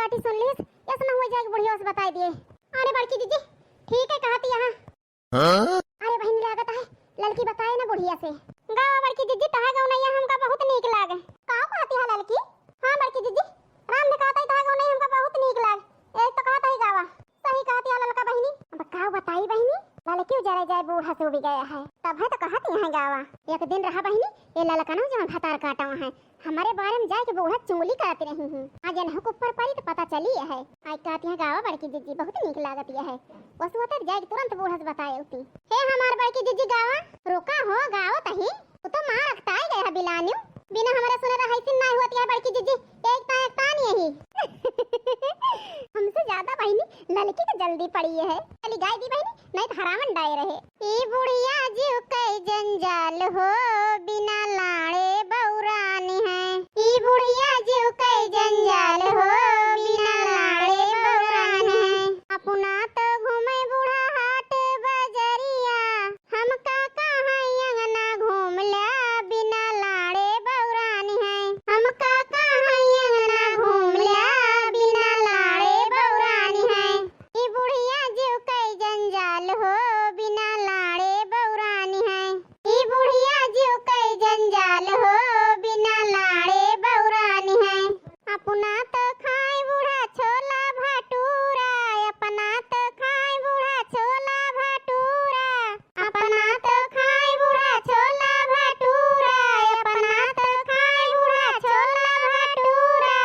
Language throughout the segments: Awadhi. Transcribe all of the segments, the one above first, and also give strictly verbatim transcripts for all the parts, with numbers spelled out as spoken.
काटी सुन लीस, यस न हुए जाए के बुढ़िया से बताई दिए। अरे बड़की जिज्जी, ठीक है कहत यहाँ। हाँ? अरे बहिनी, लागत है ललकी बताए ना बुढ़िया से। गावा बड़की जिज्जी, तोहार गवनैया हमका बहुत नीक लागे। का कहत है ललकी? हाँ बड़की जिज्जी, राम ने कहत है तोहार गवनैया हमका बहुत नीक लागे। यही तो कहत है गावा। सही कहत है ललका बहिनी। अब का बताई बहिनी, ललकी जरा जाए बूढ़ा से उबि गया है। तब है तो कहत यहाँ गावा। एक दिन रहा बहिनी, ये ललकनौ जौन भतार काटौ है, हमरे बारे में जाए के बूढ़ा चुगली करत रही हैं। आज इनहू के ऊपर परी तो पता चली है। आई कहत यहाँ गावा बड़की जिज्जी, बहुत नीक लागत यह है। वसुआ तर जाए के तुरंत बूढ़ा से बताए उती। हे हमार बड़की जिज्जी गावा। रुका हो, गावत ही। वो तो मार अकताई गए है बिलानियो। बिना हमारे सुने रहा ऐसी ना होती है बड़की जिज्जी। एक तान, एक तान यही। हमसे ज्यादा बहिनी ललकी के जल्दी पड़ी है। चली गाय दी बहिनी, नहीं तो हरावन डाए रहे। ई बुढ़िया जीव कई जंजाल हो, बिना लाड़े बौरानी है। ई बुढ़िया जीव कई जंजाल हो, बिना लाड़े बौरानी है। अपना तो घूमे बूढ़ा हाट बजरिया, हमका कहाँ अंगना घूम ल्या, बिना लाड़े बौरानी है। हमका कहाँ अंगना घूम ल्या, बिना लाड़े बौरानी है। ई बुढ़िया जीव कई जंजाल हो, बिना लाड़े बौरानी है। ई बुढ़िया जीव कई जंजाल हो, बिना लाड़े बौरानी है। अपना तो खाए बूढ़ा छोला भटूरा, अपना तो खाए बूढ़ा छोला भटूरा, अपना तो खाए बूढ़ा छोला भटूरा, अपना तो खाए बूढ़ा छोला भटूरा।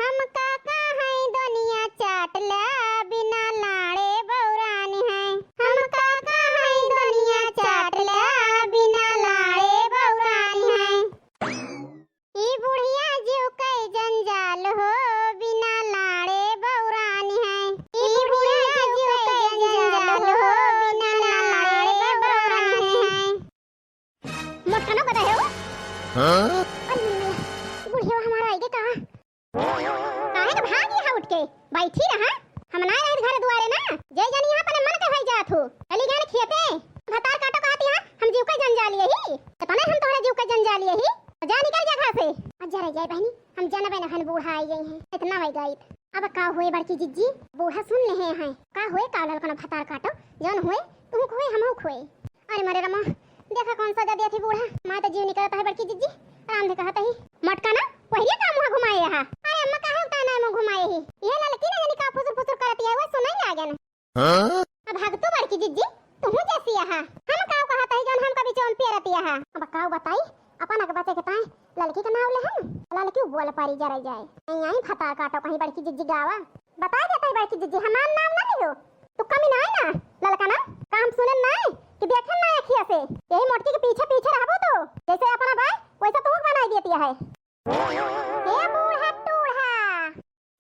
हमका कहाँ दुनिया चाट ल्या, बिना लाड़े बौरानी है। हमका कहाँ दुनिया चाट ल्या, बिना लाड़े बौरानी है। ई बुढ़िया जीव कई जंजाल हो, बिना लाड़े बौरानी है। ई बुढ़िया जीव कई जंजाल हो, बिना लाड़े बौरानी है। मोटकनो गदा है वो। हाँ? अरे मम्मी, बुढ़िया हमारा आएगे कहाँ? काहे के भागी है उठ के? बैठी रहा। हम ना रहे घर दुआरे ना। जे जानी यहाँ अपने मन के होई जात हो। चली गए खेते। भतार काटो कहती है, हम जीव के जंजाल यही। इतने हम तोहरे जीव के जंजाल यही। जा निकल जा घर से। अच्छा रह जाए बहनी, हम जानबे न हन बूढ़ा आई गई हैं। इतना वही गई। अब का हुए बड़की जिज्जी? बूढ़ा सुन ले हैं। का हुए का ललकन भतार काटो? जौन हुए, तू हुए, हम हुए। अरे मरे रमा, देखा कौन सजा दिया थी बूढ़ा। माँ तो जीव निकलता है बड़की जिज्जी। आराम से कहता ही। मटका ना, पहिरिया का मुँह घुमाए रहा। अरे अम्मा काहे उताना है मुँह घुमाए ही? ये ललकी ना जानी का फुसुर फुसुर करती है, वो सुनाई लागे ना। हाँ? अब हग तो बड़की जिज्जी, तुहू जैसी आहा। हम काव कहत ही जौन हमका बीचवा में पेरती आहा। अब काव बताई, अपन अग बचे के ताई ललकी के नाव ले हम। ललकी बोल पारी जरे जाए। आई आई भतार काटो कहीं बड़की जिज्जी गावा। बताई देता ही बड़की जिज्जी, हमार नाव ना लियो। तू कमी ना आई ना, ललका ना, का हम सुने ना कि देखे ना अखिया से। यही मोटकी के पीछे पीछे रहबो तो। जैसे अपना बाय, वैसे तू बनाई देती है। ए बूढ़ा टूढ़ा।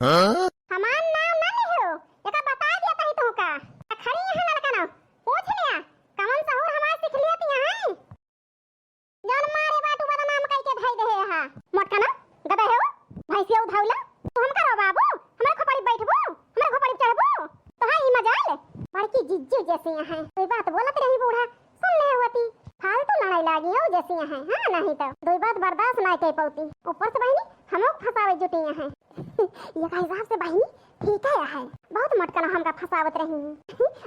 हाँ? हमार नाम ना लिहो, एका बता दिया तही तोहका। आ खड़ी यहाँ लड़का ना, पूछ लिया, कवन सहूर हमार सीख लिया ती यहाँ? जौन मारे बाटू बदनाम कई के धई देहे हा। मोटका ना, गदे हो, भैंसिया उधाउला, तू हमका रो बाबू, हमरे खोपड़ी बैठबू, हमरे खोपड़ी चढ़बू, तो हाँ ई मजाल। बड़की जिज्जू जैसे यहाँ, कोई बात बोलत रही बूढ़ा, सुन ले होती, फालतू लड़ाई लागी हो जैसी है, हाँ, नहीं तो दो बात बर्दाश्त ना कर पौती। ऊपर से बहिनी, हमों को फंसावे जुटी है। ये का हिसाब से बहिनी, ठीक है, है। बहुत मटकन हमका फंसावत रही।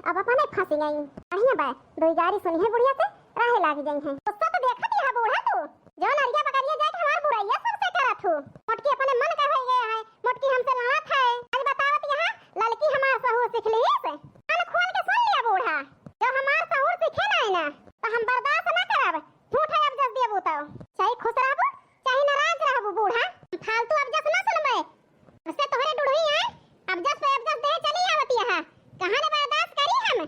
अब अपने फंसी गई। बढ़िया बा, दो गारी सुनी है बुढ़िया से, राहे लाग गई है। गुस्सा तो देखत ही है बूढ़ा तू। जो नरिया बकरिया जाके हमार बुराइया सबसे करत हूँ। मोटकी अपने मन का हो गया है, मोटकी हमसे लड़त है। आज बतावत यहाँ, ललकी हमार सहूर सीख ली से। कान खोल के सुन लिया बूढ़ा। जब हमार सहूर सीखे ना है ना, तो हम बर्दाश्त ना करब। झूठ है अब जस दिया बूताओ। चाहे खुश रहबू, चाहे नाराज रहबू बूढ़ा। हम फालतू अब जस ना सुनबे। उससे तोहरे डुढ़ुई आए, अब जस पे अब जस देह चली आवती है। कहाँ ले बर्दाश्त करी हम?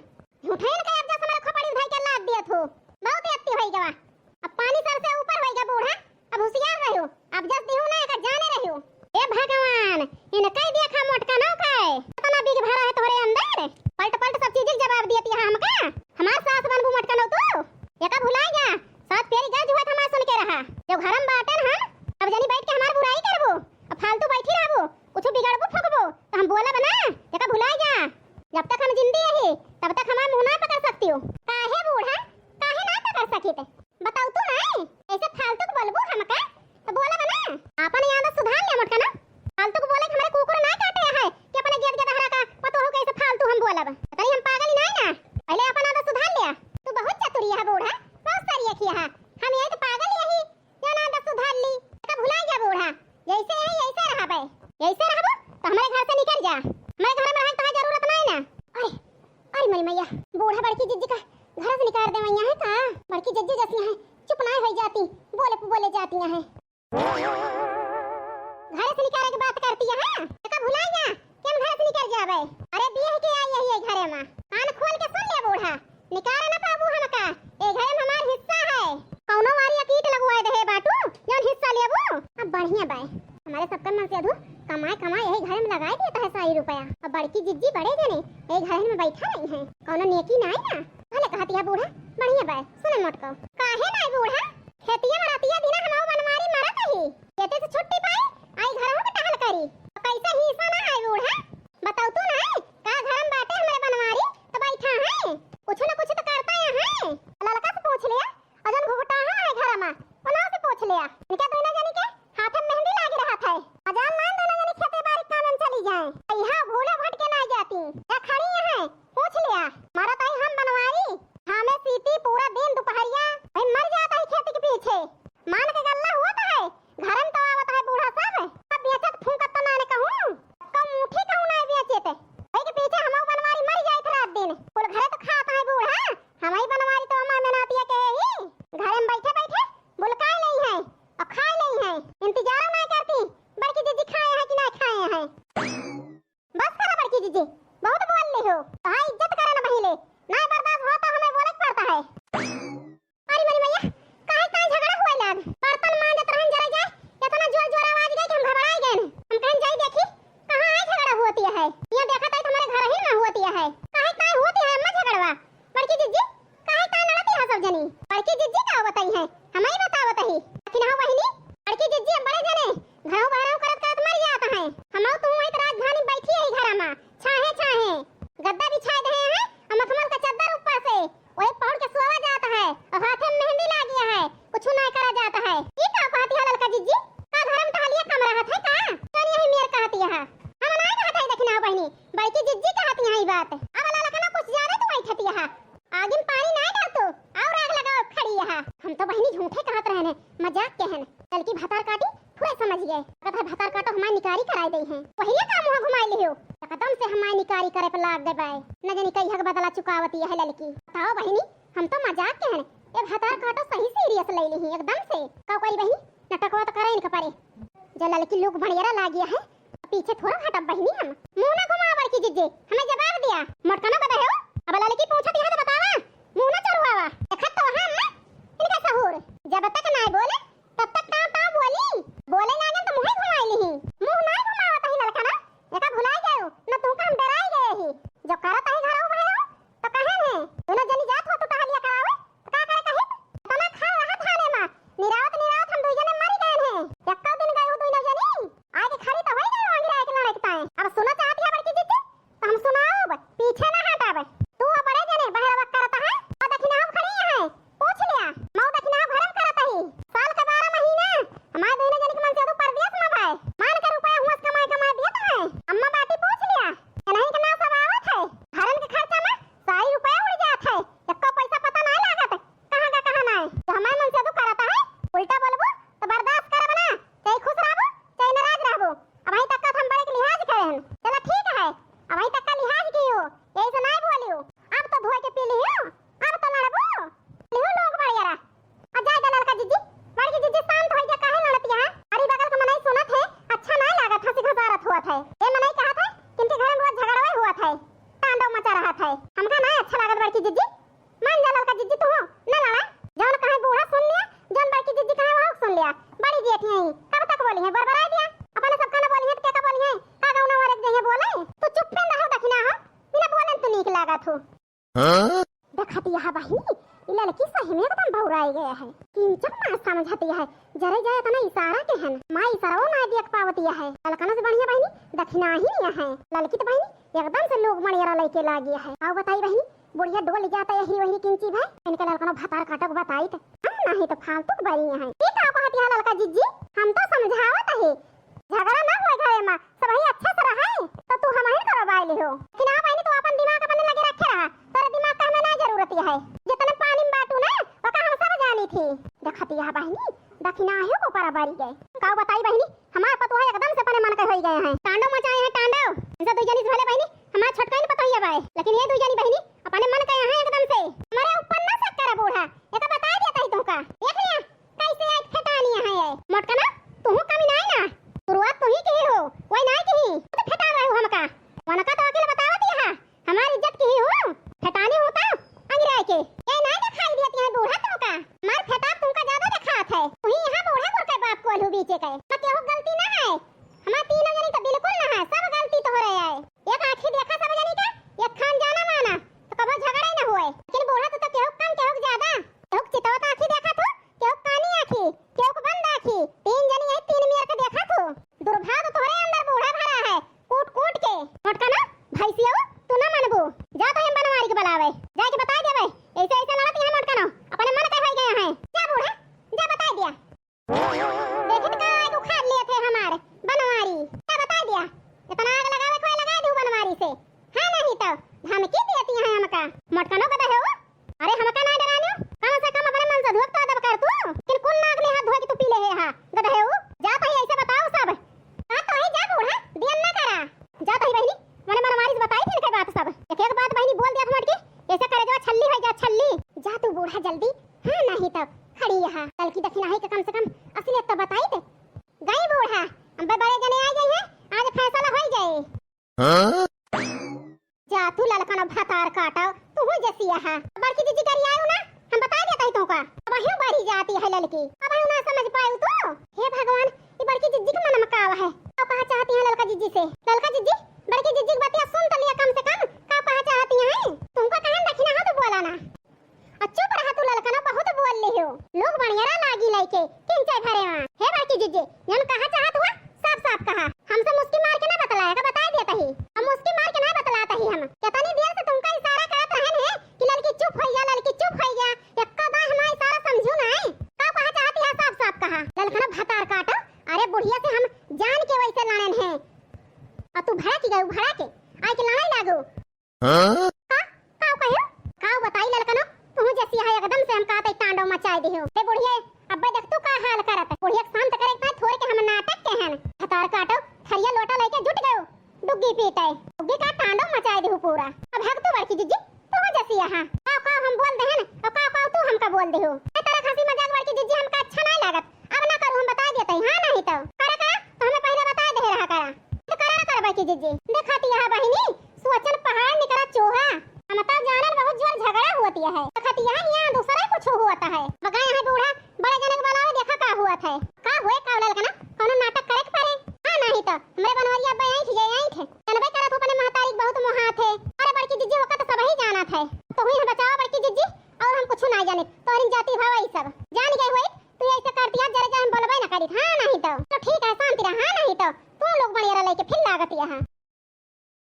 झूठैन का अब जस हमारे खोपड़ी उठाई के लाद दिया थू। बहुत अति होई गवा। अब पानी सर से ऊपर होई गवा बूढ़ा। अब होशियार रहो। अब जस दिहू ना एका जाने रहो। ए भगवान, इनका ही देखा मोटका नौ का है। इतना बिग भरा है तोहरे अंदर। पलट पलट सब चीज के जवाब दियती है हमका। हमार सास बनबू मोटका नौ तू। एका भुलाई जा। सात फेरी गज हुआ था मैं सुन के रहा। जब घर में बाटन हम, तब जनी बैठ के हमार बुराई करबू। अब फालतू बैठी रहबू। कुछ बिगड़बू फकबू, तो हम बोलब ना। एका भुलाई जा। जब तक हम जिंदी रही, तब तक हमार मुँह ना पकड़ सकती हो। काहे बूढ़ा, काहे ना पकड़ सकित? बताऊ तू ना, ऐसे फालतू के बोलबू हमका, तो बोलब ना। आपन आदत सुधार ले मोटका ना। फालतू के बोले के हमरे कुकुर ना काटे है, है का? बड़की जिज्जी जैसी हैं, चुप नाहीं होई जाती, बोले पे बोले जाती हैं। घरे से निकारे के बात करती है, एका भुलाई जा कि हम घरे से निकर जाबे। अरे बियाह के आई यही है घरे मा, कान खोल के सुन ले बूढ़ा, निकारे ना पाबू हमका, ए घरे में हमार हिस्सा है। कौनो वारी अकीट लगवाए दे बाटू, जौन हिस्सा लेबू। अब बढ़िया बाय, हमारे सबका मनसेधू कमाए कमाए यही घरे में लगाए देता है सारी रुपया। अब बड़की जिज्जी बड़े जने यही घरे में बैठा रही हैं, कौनो नेकी ना आई ना। भले कहती है बूढ़ा, बढ़िया बाय, सुने मोटको। काहे ना बूढ़ा, खेतिया में रतिया दिना हम बनवारी मरत ही, खेते से छुट्टी पाई, आई घरहू के टहल करी। तो कैसे हिस्सा ना है बूढ़ा, बताऊ तू ना, का घर में बाटे हमरे बनवारी, तो बैठा है, कुछ ना कुछ तो करता है। ललका से पूछ लिया, और जौन घुघुटाहा है घर में, उन्हों से पूछ लिया। इनके दोनों जनी के हाथ में मेहंदी लागी रहत है। मजाल ना दोनों जनी खेते बारी काम में चली जाए। यहाँ भूले भटके ना जाती। या खड़ी हैं, पूछ लिया। मारा ताई हम बनवारी, हमें सीती पूरा दिन दोपहरिया, भाई मर जाता है खेती के पीछे। मान के गल्ला हुआ तो है, घर में तो आवत है बूढ़ा सब। अब बेचत फूंकत तो ना ने कहूँ, कम मुठी कहूँ ना बेचे ते। भाई के पीछे हम बनवारी मर जाए थे रात दिन। कुल घरे तो खात है बूढ़ा, हमारी बनवारी तो हमार मेहनतिया के ही। घरे में बैठे बैठे बुलकाए नहीं है और खाए नहीं है, इंतजार नहीं करती बड़की जिज्जी खाए हैं कि ना खाए हैं। बस करा बड़की जिज्जी, बहुत बोल ली हो, तोहार इज्जत करे ना पहिले, ना बर्दाश्त हो तो हमें बोले के पड़ता है। अरे मोरी मैया, काहे काहे झगड़ा हुआ लाग? बर्तन मांजत रहन जरा जाए, इतना जोर जोर आवाज गई कि हम घबराए गए। हम कहन जाई देखी, कहाँ है झगड़ा होती है? ये देखा था तुम्हारे घर ही ना होती है। काहे काहे होती है अम्मा झगड़वा? बड़की जिज्जी, काहे काहे लड़ती है सब जनी? बड़की जिज्जी का बताई है, हम ही बतावत ही। लेकिन हाँ बहिनी, बड़की जिज्जी हम बड़े जने, घरों बाहरों करत करत मर जात हैं। हम तू वही राजधानी बैठी है घर में, छाहे छाहे गद्दा बिछाए दे हैं, हम मखमल का चद्दर ऊपर से वही पहुड़ के सोवा जाता है और हाथे में मेहंदी लागिया है, कुछ ना करा जाता है। ये का कहती है ललका जिज्जी? का घर में टहलिया कम रहत है का? कौन यही मेर कहती है? हम ना कहत है, देखी ना बहिनी, बड़की जिज्जी कहती है ये बात। अब ललका ना कुछ ज्यादा तू बैठती है, आगे में पानी ना डाल तू, और आग लगाओ खड़ी है। हम तो बहिनी झूठे कहत रहने, मजाक के हन। ललकी भतार काटी, पूरा समझ गए। कहत है भतार काटो हमारी निकारी कराई दे हैं। वही का मुँह घुमाई लियो, एकदम से हमारी निकारी करे पे लाग गए बाय। न जानी कई हक बदला चुकावती है ललकी। बताओ बहिनी, हम तो मजाक के हन, ए भतार काटो सही सीरियस ले ली एकदम से। का करी बहिनी, नटकवा तो करे इनके परे। जो ललकी लोग भणियरा लागिया है, पीछे थोड़ा हटब बहिनी हम। मुँह ना घुमा बड़की जिज्जी, हमें जवाब दिया। मोटकनो बता हो, अब ललकी पूछत यहाँ तो बतावा, मुँह ना चढ़वावा। देखत तो वहाँ अम्मा, इनका सहूर। जब तक ना बोले, तब तक ताव ताव बोली। बोले लागन तो मुँह घुमाई लिही। मुँह ना घुमावत ही ललका ना, एका भुलाई गयो, न तू का हम डराई गए ही। जो करत ही घर उभे हो, तो कहे ने, दोनों जनी जात हो तू टहलिया करावे, तो का करे कहित? इतना खा रहा थाने मा, निरावत निरावत हम दुई जने मरी गए हैं। एक्को दिन गए हो दुई जनी, आके खड़ी तो होई गए हो अंगिरा एक लड़ाई के ताए। अब सुनो चाहती है बड़की जिज्जी, तो हम सुनाओ, पीछे ना हटावे। तू वो बड़े जने बहरवा करता है, और दखिना हम खड़ी है, पूछ लिया। मऊ दखिना हम घर में करता ही, साल का बारह महीना, हमारे दोनों जने के मन से तो परदेश में भाई, मान के रुपया हुआ कमाए कमाए दिया तो है। अम्मा बाटी पूछ लिया, इन्हीं के ना सब आवत है, घरन के खर्चा में सारी रुपया उड़ जात है, एको पैसा पता ना लागत, कहाँ का कहाँ ना है। तो हमारे मन से तो करता है, उल्टा बोलबो तो बर्दाश्त करब ना, चाहे खुश रहबो, चाहे नाराज रहबो। अब वहीं तक का हम बड़े के लिहाज करे हन। चला ठीक है, अब वहीं तक का लिहाज कियो, यही से ना बोलियो। अब तो धोए के पी लियो, अब तो लड़बो। लियो लोग बड़े यारा। आ जाए दे ललका जिज्जी, बड़की जिज्जी शांत होई जा, काहे लड़तिया है? अरे बगल के मनई सुनत है, अच्छा ना लागत, हंसी घसारत हुआ था। ये मनई कहत है, किनके घर में रोज झगड़वे हुआ था, तांडव मचा रहा था। हमका ना अच्छा लागत बड़की जिज्जी, मान जा ललका जिज्जी तू हो, ना लड़ा। जौन कहे बूढ़ा सुन लिया, जौन बड़की जिज्जी कहे वो सुन लिया। बड़ी जेठ यही, कब तक बोली है, बरबरा दिया। अपने सब खाना बोली है तो क्या का बोली है? का गौना वाले के जइए बोले? तू चुप्पे रहो दखिना हो, बिना बोले तू नीक लागत हो। हाँ? देखत यह बहिनी, ई लड़की सही में एकदम बौराई गया है। किंचन ना समझत यह, जरे जाए इतना इशारा के हन। माँ इशारा ना देख पावत यह है। ललकनों से बढ़िया बहिनी, दखिना ही नहीं है। ललकी तो बहिनी, एकदम से लोग मणियरा लेके लागी है। आओ बताई बहिनी, बुढ़िया डोल जाता यही वही किंची भाई। इनके ललकनों भतार काटो के बताई तो। हम नहीं तो फालतू के बनी है। ये का कहत यह ललका जिज्जी? हम तो समझावत है। झगड़ा ना होए घरे में, सब ही अच्छा से रहे, तो तू हमहिन करो बाय लिहो। लेकिन हाँ बहिनी, तू अपन दिमाग अपने लगे रखे रहा, तोरे दिमाग का हमें ना जरूरत है। जितने पानी में बाटू ना, ओका हम सब जानी थी। देखती है बहिनी, दखिना है को पर बारी गए। का बताई बहिनी, हमार पतोह एकदम से अपने मन के होई गए हैं, तांडव मचाए हैं तांडव। इनसे दुई जनी से भले बहिनी, हमार छोटकाइन पतोहिया बाय, लेकिन ये दुई जनी बहिनी अपने मन के हैं एकदम से। हमारे ऊपर ना शक करे बूढ़ा, हाँ, नहीं तो खड़ी यहाँ। ललकी दखिनाही के कम से कम असलियत तो बताइत। गई बूढ़ा, अब बड़े जने आ गए हैं, आज फैसला हो जाए। हाँ? जा तू ललकन भतार काटो, तू हूँ जैसी यहाँ। बड़की जिज्जी गरियायो ना, हम बता देता ही तुमका। अब यूं बढ़ी जाती है ललकी, अब यूं ना समझ पायू तू। हे भगवान, ये बड़की जिज्जी के मन में का है? का कहा चाहती हैं ललका जिज्जी से? ललका जिज्जी, बड़की जिज्जी की बतिया सुन तो लिया कम से कम, का कहा चाहती हैं? तुमको कहा दखिना हो तो बोला ना। और चुप रहा तू ललकना, बहुत बोल ली हो। लोग बनियारा लागी लइके, किंचे भरे वहाँ। हे बड़की जिज्जी, जन कहा चाहत हुआ, साफ साफ कहा। हमसे मुस्की मार के ना बतलाया का, बता देता ही। हम मुस्की मार के ना बतलाता ही हम। कितनी देर से तुमका इशारा करत रहन है कि ललकी चुप हो जा, ललकी चुप हो जा। एक्का बार हमारा इशारा समझू ना है। का कहा चाहती है, साफ साफ कहा। ललकना भतार काटो, अरे बुढ़िया से हम जान के वैसे लड़न है। और तू भड़क गयो, भड़क के। आए के लड़ाई लागो। हाँ? का? काऊ कहो? काऊ बताई ललकनो? तुहू जैसी है एकदम से, हम कहते तांडव मचाए दिहो। ए बुढ़िया, अब्बे देख तू का हाल करत। बुढ़िया के शांत करे के थोड़े के हम नाटक के हन। भतार काटो, थरिया लोटा लेके जुट गयो। डुग्गी पीटे। डुग्गी का तांडव मचाए दिहो पूरा। अब हग तू बड़की जिज्जी, तुहू जैसी यहाँ। काऊ काऊ हम बोल देहन, और काऊ काऊ तू हमका बोल दिहो। ए तरह हंसी मजाक बड़की जिज्जी हमका अच्छा नहीं लागत। अब ना करू, हम बता देते हैं, हाँ नहीं तो। करा करा, तो हमें पहले बता दे रहा करा। तो करा ना करबे की जिज्जी। देखत यहाँ बहिनी, सोचन पहाड़ निकरा चोहा। हम तो जानन बहुत जोर झगड़ा होती है। देखत यहाँ, यहाँ दूसरा कुछ हुआ है। बगा यहाँ बूढ़ा, बड़े जनक बनावे, देखा का हुआ है। का हुए का ललकना, कोनो नाटक करे के पड़े। हाँ नहीं तो, हमरे बनवरिया अब्बे ऐंठ जाए, ऐंठ। जानबे करत हो अपने महतारी के बहुत मोहात है। अरे बड़की जिज्जी, ओका तो सबही जानत है। तो हुई है बचावा बड़की जिज्जी, और हम कुछ ना जाने। तोहरी जाति भाव ई सब। जान गए हुए, तू ऐसे करती है, जरे जाए हम बोलबे ना करी। हाँ नहीं तो। तो ठीक है, शांति रहा, हाँ नहीं तो। तू लोग बनियारा लेके फिर लागत यहाँ।